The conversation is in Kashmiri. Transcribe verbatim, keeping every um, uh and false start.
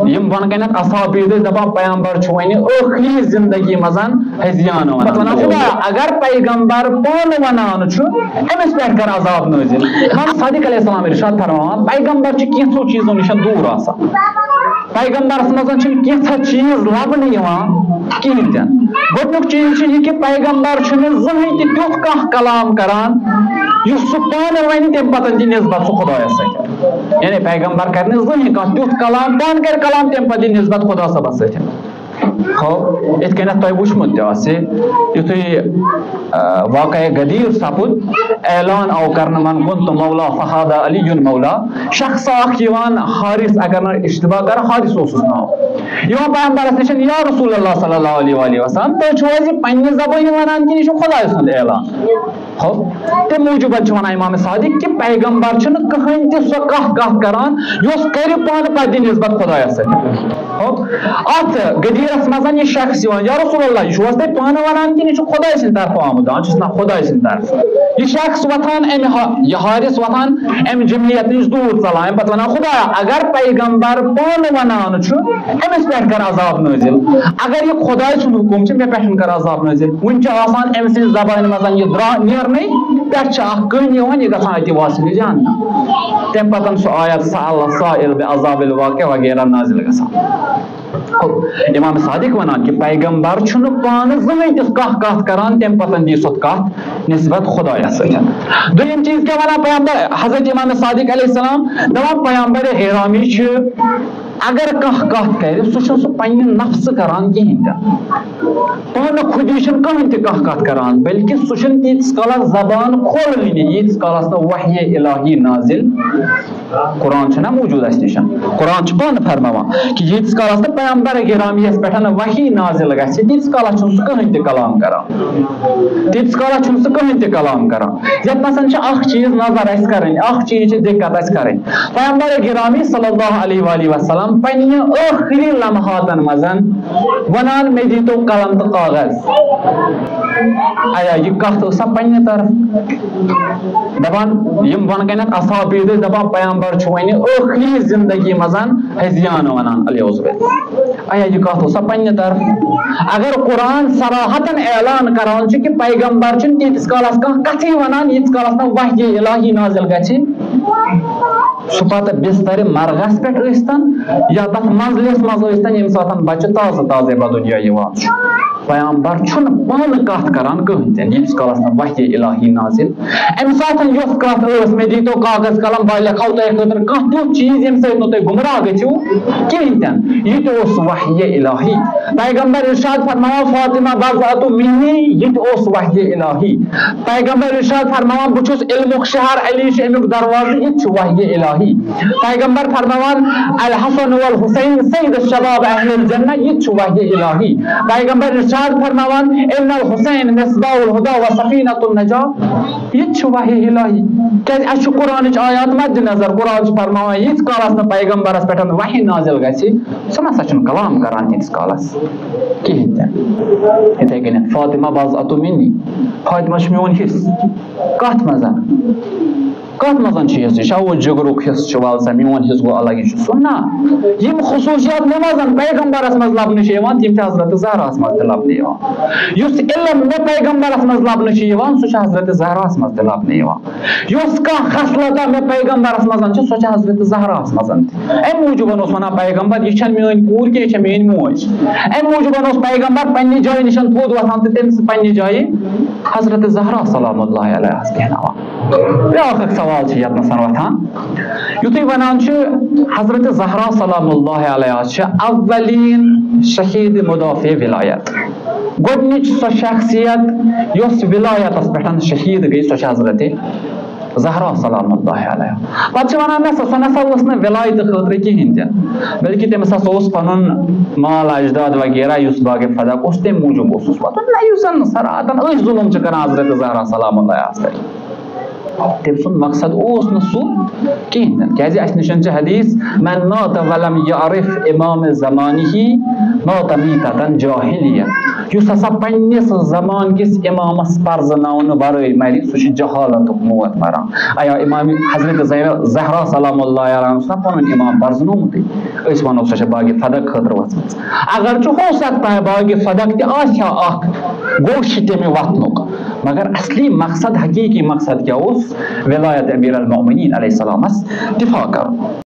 یِم بۄنہٕ کَنٮ۪تھ اصحابی ٲسۍ دَپان، پیغمبر چھُ وۄنۍ ٲخری زندگی منٛز ہیٚزیان وَنان۔ پَتہٕ وَنان، خدایا، اگر پیغمبر پانہٕ وَنان چھُ، أمِس پٮ۪ٹھ کر عذاب نٲزِل۔ امام صادق علیہ السلام ارشاد فرماوان، پیغمبر چھِ کینٛژھو چیٖزو نِش دوٗر آسان۔ پیغمبرس منٛز چھِنہٕ کینٛژھا چیٖز لبنہٕ یِوان کِہیٖنۍ تہِ نہٕ۔ گۄڈٕنیُک چیٖز چھُ یہِ کہِ پیغمبر چھُنہٕ زٕہٕنۍ تہِ تیُتھ کانٛہہ کلام کران، یُس سُہ پانہٕ وَنہِ، تَمہِ پتہٕ دِی نسبت سُہ خۄدایَس سۭتۍ۔ یعنی پیغمبر کرِ نہٕ زٕہٕنۍ کانٛہہ تیُتھ کلام، پانہٕ کرِ کلام، تَمہِ پتہٕ دِی نسبت خۄدا صٲبَس سۭتۍ۔ ہو، یِتھ کٔنٮ۪تھ تۄہہِ وٕچھمُت تہِ آسہِ، یُتھُے، آ، واقعہ غدیر سپُد، اعلان آو کرنہٕ، من کنت مولا فہذا علی مولا۔ شخص اکھ یِوان، حارث، اگر نہٕ اشتباہ کرٕ، حارث اوسُس ناو، یِوان پیغمبرس نِش، یا رسول اللہ صلی اللہ علیہ وآلہ وسلم، تُہۍ چھِو حظ یہِ پننہِ زبٲنہِ ونان کِنہٕ یہِ چھُ خۄداے سُنٛد اعلان؟ ہو، تَمہِ موٗجوٗب چھُ وَنان امام صادق کہِ پیغمبر چھُنہٕ کٕہٕنۍ تہِ سۄ کَتھ، کَتھ کران یۄس کَرِ پانہٕ پَتہٕ دِی نسبت خۄدایَس سۭتۍ۔ ہو، اَتھ غدیٖرَس منٛز یہِ شخص یِوان، یا رسول اللہ، یہِ چھُو حظ تُہۍ پانہٕ وَنان کِنہٕ یہِ چھُ خۄداے سٕنٛدِ طرفہٕ آمُت؟ دَپان چھُس، نہ، خۄداے سٕنٛدِ طرفہٕ۔ یہِ شخص وۄتھان اَمہِ ہا-، یہِ حارث وۄتھان اَمہِ جمعیت نِش دوٗر ژَلان، اَمہِ پَتہٕ وَنان، خۄدایا، اگر پیغمبر پانہٕ وَنان چھُ، أمِس پٮ۪ٹھ کر عذاب نٲزِل۔ اگر یہِ خۄداے سُنٛد حُکُم چھُ، مےٚ پٮ۪ٹھ کر عذاب نٲزِل۔ وُنہِ چھُ آسان أمۍ سٕنٛزِ زبانہِ منٛز یہِ درٛا-، نیرنٕے، پٮ۪ٹھ چھِ اکھ کٔنۍ یِوان، یہِ گژھان أتی واصلِ جہنم۔ تَمہِ پَتہٕ چھُ آیت سأل السائل بعذاب الواقع وغیرہ نازِل گژھان۔ امام صادق وَنان کہِ پیغمبر چھُنہٕ پانہٕ زٕہٕنۍ تہِ کانٛہہ کَتھ کران، تَمہِ پَتہٕ دِی سۄ کَتھ نسبت خۄدایَس سۭتۍ۔ دوٚیِم چیٖز کیٛاہ وَنان پیغمبر، حضرت امام صادق علیہ السلام؟ دَپان پیغمبر گرامی چھُ، اگر کانٛہہ کَتھ کَرِ، سُہ چھُنہٕ سُہ پننہِ نفسہٕ کَران کِہیٖنۍ تہِ۔ پانہٕ خودی چھُنہٕ کٕہٕنۍ تہِ کانٛہہ کَتھ کَران، بلکہِ سُہ چھُنہٕ تیٖتِس کالَس زبان کھولٲنی، ییٖتِس کالَس نہٕ وحی الہی نازِل۔ قرآن چھُنہ موٗجوٗد اَسہِ نِش، قرآن چھُ پانہٕ فرماوان کہِ ییٖتِس کالَس نہٕ پیغمبر گرامیَس پٮ۪ٹھ نہٕ وحی نازِل گژھِ، تیٖتِس کالَس چھُنہٕ سُہ کٕہٕنۍ تہِ کلام کَران۔ تیٖتِس کالَس چھُنہٕ سُہ کٕہٕنۍ تہِ کلام کَران۔ یَتھ نَسَن چھِ اَکھ چیٖز نظر اَسہِ کَرٕنۍ، اَکھ چیٖز چھِ دِقت اَسہِ کَرٕنۍ۔ پیغمبر گرامی صلی اللہ علیہ وآلہ وسلم پننہِ ٲخری لمحاتن منٛز وَنان، مےٚ دیٖتو قلم تہٕ کاغذ۔ آیا یہِ کَتھ ٲسا پننہِ طرفہٕ؟ دَپان، یِم بۄنہٕ کَنٮ۪تھ اصحابی ٲسۍ دَپان، پیغمبر چھُ وۄنۍ ٲخری زندگی منٛز ہیٚزیان وَنان، علیہ باللہ۔ آیا یہِ کَتھ اوسا پننہِ طرفہٕ؟ اگر قرآن صراحتن اعلان کران چھُ کہِ پیغمبر چھُنہٕ تیٖتِس کالَس کانٛہہ کَتھٕے وَنان، ییٖتِس کالَس نہٕ وحی الہی نازِل گژھِ، سُہ پَتہٕ بسترِ مرغس پٮ۪ٹھ ٲسۍتن یا تَتھ منزلِس منٛز ٲسۍتن، ییٚمہِ ساتہٕ بچہٕ تازٕ تازَے بدُنیا یِوان چھُ۔ پیغمبر چھُنہٕ پانہٕ کَتھ کران کٕہٕنۍ تہِ، ییٖتِس کالَس نہٕ وحی الہی نازِل۔ اَمہِ ساتہٕ یۄس کَتھ ٲس، مےٚ دیٖتو کاغذ قلم، بہٕ لیکھو تۄہہِ خٲطرٕ کانٛہہ تیُتھ چیٖز، ییٚمہِ سۭتۍ نہٕ تُہۍ گمراہ گٔژھِو کِہیٖنۍ تہِ نہٕ، یہِ تہِ اوس وحی الہی۔ پیغمبر ارشاد فرماوان، فاطمہ بضعۃ منی، یہِ تہِ اوس وحی الہی۔ پیغمبر ارشاد فرماوان، بہٕ چھُس علمُک شہر، علی چھُ اَمیُک دروازٕ، یہِ تہِ چھُ وحی الہی۔ پیغمبر فرماوان، الحسن والحسین سید الشباب اہل الجنہ، یہِ تہِ چھُ وحی الہی۔ پیغمبر ارشاد فرماوان، ان الحسین مصباح الہدی و سفینۃ النجاہ، یہِ تہِ چھُ وحی الہی۔ کیازِ اَسہِ چھُ قرآنٕچ آیات مد نظر، قرآن چھُ فرماوان، ییٖتِس کالَس نہٕ پیغمبرس پٮ۪ٹھ وحی نازِل گژھِ، سُہ نسا چھُنہٕ کلام کران تیٖتِس کالَس کِہیٖنۍ تہِ۔ یِتھَے کٔنٮ۪تھ فاطمہ بضعۃ منی، فاطمہ چھُ میون حصہٕ۔ کَتھ منٛز؟ کَتھ منٛز چھُ حصہٕ؟ یہِ چھا ہُہ جِگرُک حصہٕ چھُ، وَل سا میون حصہٕ گوٚو الگ، یہِ چھُ سُہ؟ نہ، یِم خصوٗصیات نہٕ منٛز پیغمبرس منٛز لبنہٕ چھِ یِوان، تِم چھِ حضرت زہراہس منٛز تہِ لبنہٕ یِوان۔ یُس علم مےٚ پیغمبرس منٛز لبنہٕ چھُ یِوان، سُہ چھُ حضرت زہراہس منٛز تہِ لبنہٕ یِوان۔ یۄس کانٛہہ خصلتا مےٚ پیغمبرس منٛز چھِ، سۄ چھِ حضرت زہراہس منٛز تہِ۔ اَمہِ موٗجوٗب اوس وَنان پیغمبر، یہِ چھَنہٕ میٲنۍ کوٗر کینٛہہ، یہِ چھےٚ میٲنۍ موج۔ اَمہِ موٗجوٗب اوس پیغمبر پننہِ جایہِ نِش تھوٚد وۄتھان تہٕ تٔمِس پننہِ جایہِ حضرت زہرا سلام اللہ علیہَس بیٚہناوان۔ بیٛاکھ اکھ سوال چھُ یتھ نَسَن وۄتھان، یُتھُے وَنان چھُ حضرت زہرا سلام اللہ علیہَس چھِ اولین شہید مدافع ولایت، گۄڈٕنِچ سۄ شخصیت یۄس ولایتَس پٮ۪ٹھ شہید گٔے، سۄ چھِ حضرت زہرا سلام اللہ علیہا۔ پتہٕ چھِ وَنان، نہ سا، سۄ نہ سا ٲس نہٕ ولایتہٕ خٲطرٕ کِہیٖنۍ تہِ، بلکہِ تٔمِس ہسا اوس پَنُن مال اجداد وغیرہ یُس باغ فدا اوس، تَمہِ موٗجوٗب اوسُس وَتُن۔ نہ، یُس زَن صراحتاً أتھۍ ظُلُم چھِ کران حضرت زہرا سلام اللہ علیہَس پٮ۪ٹھ۔ تٔمۍ سُنٛد مقصد اوس نہٕ سُہ کِہیٖنۍ تہِ نہٕ، کیازِ اَسہِ نِش چھِ حدیث، من مات ولم یعرف امام زمانہ مات میتة جاہلیہ۔ یُس ہسا پننِس زمان کِس امامس پرزناونہٕ ورٲے مرِ، سُہ چھُ جہالتُک موت مران۔ ایا امام حضرت زینب زہرا سلام اللہ علیہا اوس نا پنُن امام پرزنومُتٕے؟ أسۍ ونو سۄ چھےٚ باغِ فدق خٲطرٕ وژھمٕژ۔ اگر چھُ ہو سکتا ہے باغِ فدق تہِ آسہِ ہا اکھ گوٚو چھُ تٔمۍ وتھنُک، مگر اصلی مقصد، حقیقی مقصد کیٛاہ اوس؟ ولایت امیر المؤمنین علیہ السلامس دفاع کرُن۔